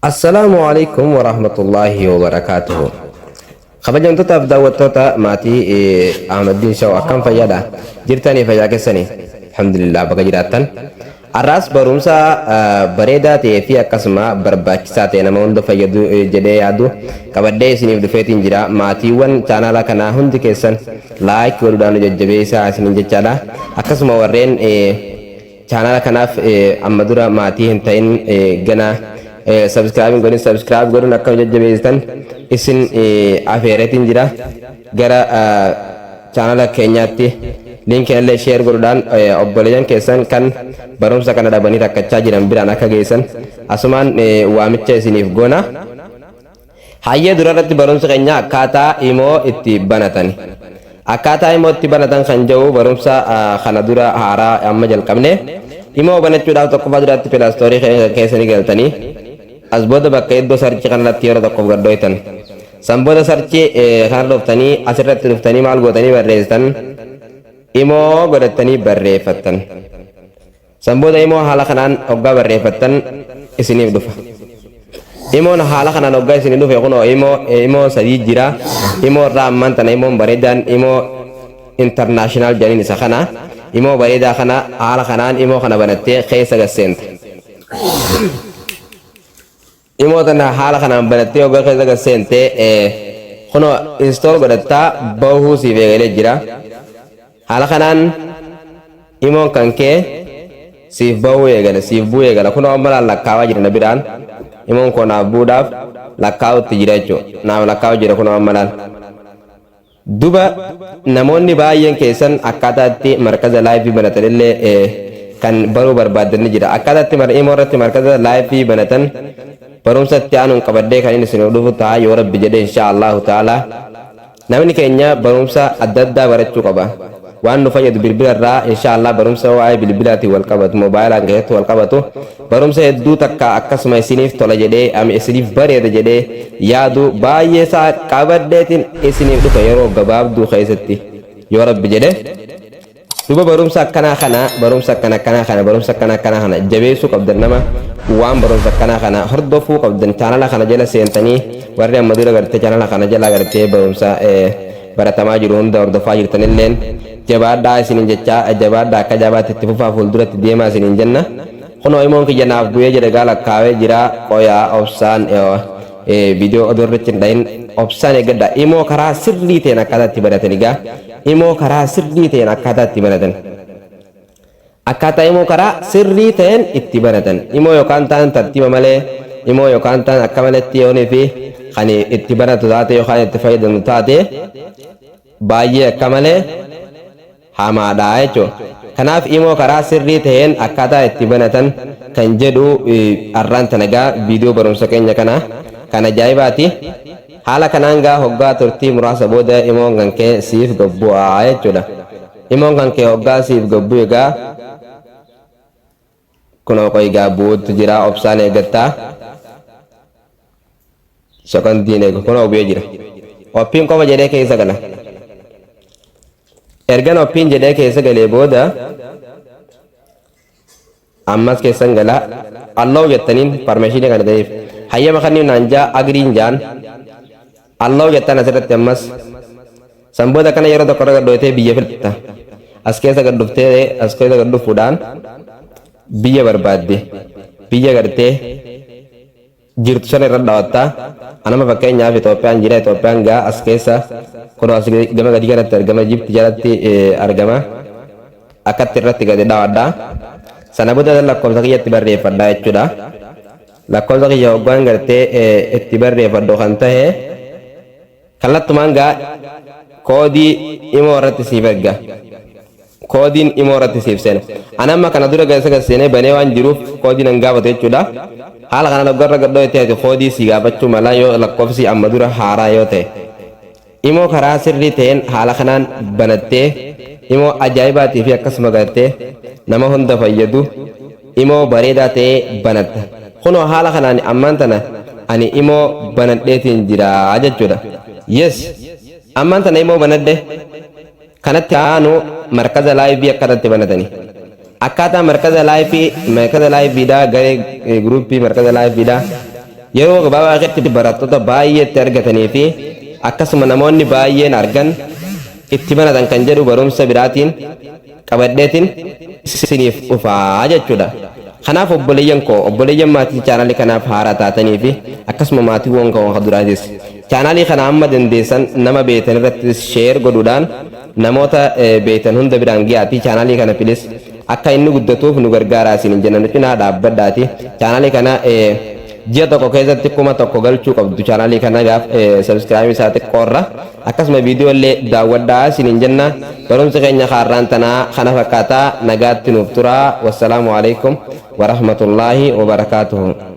Assalaamu alaikum warahmatullaahi wabarakaatuhu. Kabajamtootaaf daawwattoota maatii Ahmaddiin Shaw, akkam fayyaadha? Jirtanii fayyaa keessanii? Alhamdulillah, baga jiraattan. Har'aas barumsa bareedaa ta'ee fi akkasuma barbaachisaa ta'e, nama hunda fayyadu jedhee yaadu qabadhee isiniif dhufeetiin jira. Maatiiwwan chaanaala kanaa hundi keessan like godhuudhaan nu jajjabeessaa isiniin jechaadha. Akkasuma warreen chaanaala kanaaf amma dura maatii hin ta'in, gana subscribe godhin, subscribe godhuun akka jajjabeessitan isin afeereetiin jira. Gara chaanaala keenyaatti liinkiin illee share godhuudhaan obboleeyyan keessan kan barumsa kana dhabanii rakkachaa jiran biraan akka geessan asumaan waamicha isiniif goona. Hayyee, dura irratti barumsa keenya akkaataa imoo itti banatan. Akkaataa imoo itti banatan kan jedhu barumsa kana dura haaraa amma jalqabne. Imoo banachuudhaaf tokkoffaa duraatti Play Store keessanii galtanii, as booda bakka iddoo search kanarratti yeroo tokkoof gadhooytan. San booda search kana dhuftanii, asirratti dhuftanii maal gootanii barreessitan? Imoo godhattanii barreeffattan. San booda imoo haala kanaan hoggaa barreeffattan isiniif dhufa. Imoon haala kanaan hoggaa isinii dhufe, kunoo imoo sadii jira. Imoo irraa ammaan tana imoon bareedaan imo international jedhaniin isa kana. Imoo bareedaa kana haala kanaan imoo kana banattee keessa gasseenta. Imoo tana haala kanaan banattee hoggaa keessa gasseentee, kunoo install godhattaa bahuu siif eegalee jira. Haala kanaan imoon kan kee siif bahuu eegala, siif bu'uu eegala. Kunoo amma laal, lakkaawaa jira na biraan. Imoon koo naaf bu'uudhaaf lakkaa'utti jira jechuudha. Naaf lakkaa'u jira, kunoo amma laal. Duba namoonni baay'een keessan akkaataa itti markaza live banatan illee kan baruu barbaadan ni jira. Akkaataa itti imoo irratti markaza live banatan barumsa itti aanuun qabadhee kan inni isin dhufu ta'a, yoo Rabbi jedhe, insha Allahu ta'ala. Namni keenya barumsa adda addaa barachuu qaba. Waan nu fayyadu bilbila irraa, insha Allah, barumsa waa'ee bilbilaatiin wal qabatu, moobaayilaan keessatti wal qabatu, barumsa hedduu takka akkasuma isiniif tola jedhee ami isiniif bareeda jedhee yaadu baay'ee isaa qabadheetiin isiniif dhufa yeroo gabaabduu keessatti, yoo Rabbi jedhe. Duba barumsa akkanaa kana, barumsa akkana akkanaa kana, barumsa akkana akkanaa kana jabeessuu qabdan. Nama waan barumsa akkanaa kana hordofuu qabdan, chaanala kana jala seentanii, warri amma dura gartee chaanala kana jala gartee barumsa baratamaa jiru hunda hordofaa jirtanilleen jabaadhaa isiniin jechaa, jabaadhaa, akka jabaatti itti fufaa, fuulduratti deemaa isiniin jenna. Kunoo imoon kiyya naaf bu'ee jedhe gaa, lakkaawee jira. Qoyaa, obsaan viidiyoo odoo irratti hin dhahin obsaan eeggadha. Imoo karaa sirrii ta'een akkaataa itti banatan egaa, imoo karaa sirrii ta'een akkaataa itti banatan. Akkaataa imoo karaa sirrii ta'een itti banatan. Imoo yookaan ta'an tartiiba malee, imoo yookaan ta'an akka maletti yoonii fi kan itti banatu taate yookaan itti fayyadamu taate baay'ee akka malee hamaadha jechuudha. Kanaaf imoo karaa sirrii ta'een akkaataa itti banatan kan jedhu har'aan tana gaa viidiyoo barumsa keenya kana kan ajaa'ibaati. Haala kanaan gaa hoggaa turtii muraasa booda imoon kan kee siif gabbu'aa jechuudha. Imoon kan kee hoggaa siif gabbu egaa, kunoo qoy gaa bu'uutu jira, obsaan eeggattaa. Sekondiin eegu, kunoo bu'ee jira. Open qofa jedhee keessa gala. Ergan open jedhee keessa galee booda ammas keessan gala. Allow jettaniin permission kana ta'eef hayyama kanneen naan jaa, agree jaan, allow jettan asirratti ammas. San booda kana yeroo tokko irra gadhootee biyya filta. As keessa gad dhuftee, as keessa gad dhufuudhaan biyya barbaadde, biyya gartee jirtu sana irra dhawatta. Anama fakkeenyaaf Itoophiyaan jira. Itoophiyaan gaa as keessa kunoo as gama gadi kanatti argama, Ijipti jalatti argama. Akkatti irratti gadi dhawadha. Sana booda lakkoofsa kiyyatti barreeffadha jechuudha. Lakkoofsa kiyya hoggaan gartee itti barreeffadhu kan ta'e, kallattumaan gaa koodii imoo irratti siif erga. Koodiin imoo irratti siif seena. Ani amma kana dura keessa gad seenee banee waan jiruuf koodii nan gaafatu jechuudha. Haala kanaan hoggarra gadhoo itti ati koodii si gaafachuu mala yoo lakkoofsi amma dura haaraa yoo ta'e. Imoo karaa sirrii ta'een haala kanaan banattee imoo ajaa'ibaatii fi akkasuma gartee nama hunda fayyadu imoo bareedaa ta'ee banatta. Kunoo haala kanaan ammaan tana ani imoo banadheetiin jira jechuudha. Yes, ammaan tana imoo banadhe. Kanatti aanu markaza live akkanatti banatani. Akkaataa markaza live, markaza liveiidhaa, garee groupii markaza liveiidhaa. Yeroo gabaabaa keessatti barattoota baay'eetti argatanii fi akkasuma namoonni baay'een argan itti banatan kan jedhu barumsa biraatiin qabadheetiin isiniif dhufaa jechuudha. Kanaaf obboleeyyan koo, obboleeyyan maatii chaanaalii kanaaf haaraa taatanii fi akkasuma maatiiwwan koo kan duraatis, chaanaalii kana amma dandeessan nama beektan irratti share godhuudhaan namoota beektan hunda biraan ga'aatii chaanaalii kana please akka inni guddatuuf nu gargaaraa isin jenna. Nu cinaa dhaabbadhaati chaanaalii kana ji'a tokko keessatti 1000 galchuu qabdu. Chaanaalii kana gaaf subscribe isaa xiqqoorra akkasuma viidiyoo illee daawwadhaa isiniin jenna. Barumsi keenya kaarraan tanaa kana fakkaataa. Nagaatti nuuf turaa. Wassalaamu alaikum warahmatullaahi wabarakaatuhu.